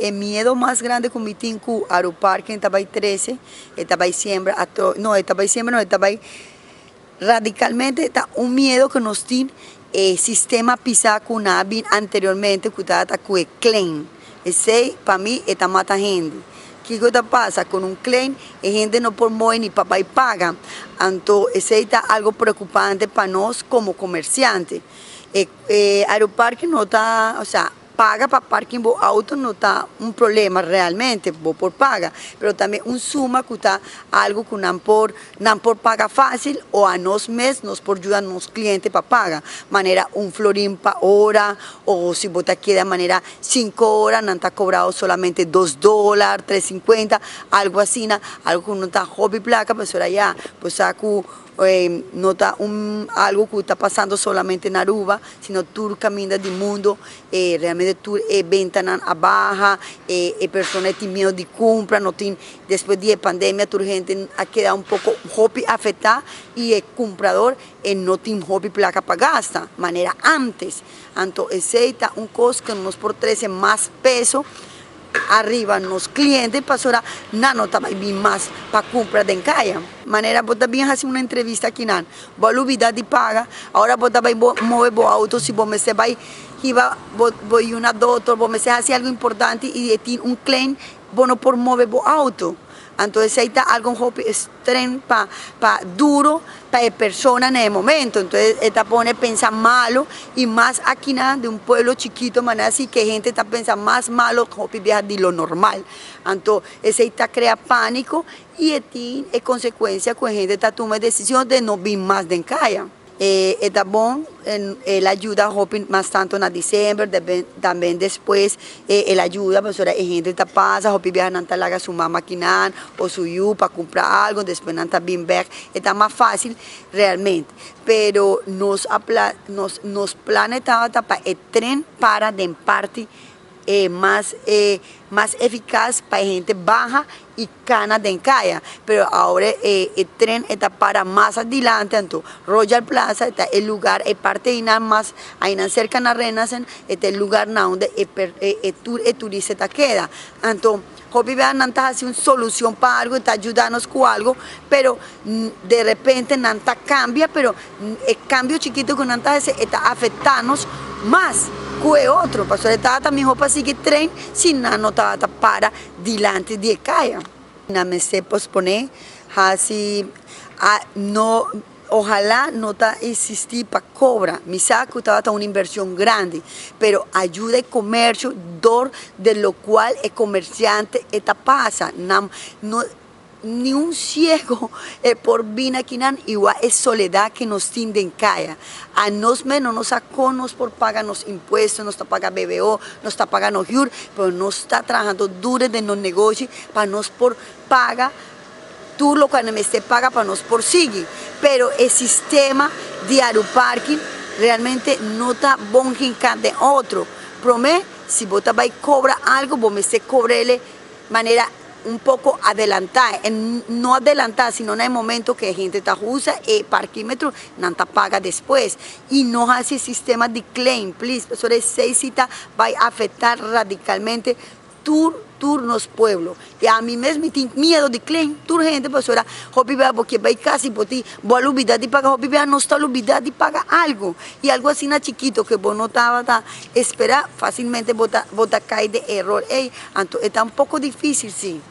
E miedo mas grandi ku mi tin ku Aruparken ta bai trese, e ta bai siembra atro, no e ta bai siembra no, e ta bai radicalmente ta un miedo ku nos tin e sistema pisa ku nan a bin anteriormente ku tabata ku e claim. Esei pa mi e ta mata hende. Kiko ta pasa ku un claim e hende no por moe ni pa bai paga, anto esei ta algo preokupante pa nos komo komersiante. E e Aruparken no ta, osea. Paga pa parking bo auto no ta un problema realmente, bo por paga, pero tambe un suma cu ta algo cu nan por nan por paga facil o a nos mes nos por yuda nos cliente pa paga, manera un florin pa ora o si bo ta keda manera cinco ora nan ta cobrao solamente dos dolar, tres cincuenta, algo asina, algo cu no ta hopi placa pasobra ya bo sa cu No ta un algo cu ta pasando solamente na Aruba, sino tur caminda di mundo. Realmente tur e bentanan a baha, e persona tin miedo di cumpra, no tin, despues di e pandemia tur hende a keda un poco hopi afecta y e cumprador e no tin hopi placa pa gasta manera antes. Anto esey ta un cos cu nos por trece mas peso ariba nos cliente pasobra nan no ta bay bin mas pa cumpra den caya. Manera bo ta bin haci un entrevista akinan, bo a lubida di paga, ahora bo ta bay move bo auto si bo mester bay hiba bo yu na doctor, bo mester haci algo importante y e tin un claim, bo no por move bo auto. Anto esey ta algo hopi streng pa pa duro pa e persona na e momento. Entonces e ta pone pensa malo y mas akinan den un pueblo chikito manera asi ke hende ta pensa mas malo hopi biaha di lo normal. Anto esey ta crea panico y e tin e consecuencia cu e hende ta tuma e decision de no bin mas den caya. E ta bon, el a yuda hopi mas tanto na december, tambe despues el a yuda pasobra e hende ta pasa, hopi biaha nan ta laga su mama kinan o su yu pa cumpra algo, despues nan ta bin bek, e ta mas facil realmente. Pero nos a nos nos planes tabata pa e tren para den parti e mas e mas eficaz pa e hende baha y cana den caya, pero ahora e e tren e ta para mas adelante anto Royal Plaza ta e lugar e parte einan mas einan cerca na Renaissance e ta e lugar na unda e per e tur e turista ta keda anto hopi bia nan ta haci un solucion pa algo ta yuda nos cu algo pero de repente nan ta cambia pero e cambio chikito cu nan ta haci e ta afecta nos mas cu e otro pasobra e tabata miho pa sigui tren si nan no tabata para dilanti di e caya. Nan mester pospone haci a no ohala no ta existi pa cobra mi sa cu tabata un inversion grandi pero ayuda e comercio dor de lo cual e comerciante e ta pasa nan no Ni un ciego e por bini akinan igual e soledad ke nos tin den caya. A nos mes no nos sa con nos por paga nos impuesto, nos ta paga BBO, nos ta paga nos huur, pero nos ta trahando duro den nos negoshi pa nos por paga tur locual nos mester paga pa nos por sigui. Pero e sistema di Aruparking realmente no ta bon hinca den otro. Prome si bo ta bay cobra algo bo mester cobrele manera un poco adelantá, e no adelantá sino na e momento que e hende ta usa e parkimetro nan ta paga despues y no haci e sistema di claim please pasobra esey si ta bay afecta radicalmente tur tur nos pueblo y ami mes mi tin miedo di claim tur hende pasobra hopi bia bo ke bay casi bo tin bo a lubida di paga hopi bia nos ta lubida di paga algo y algo asina chikito que bo no tabata espera facilmente bo ta bo ta cay den error ey. Anto e ta un poko difísil, sí.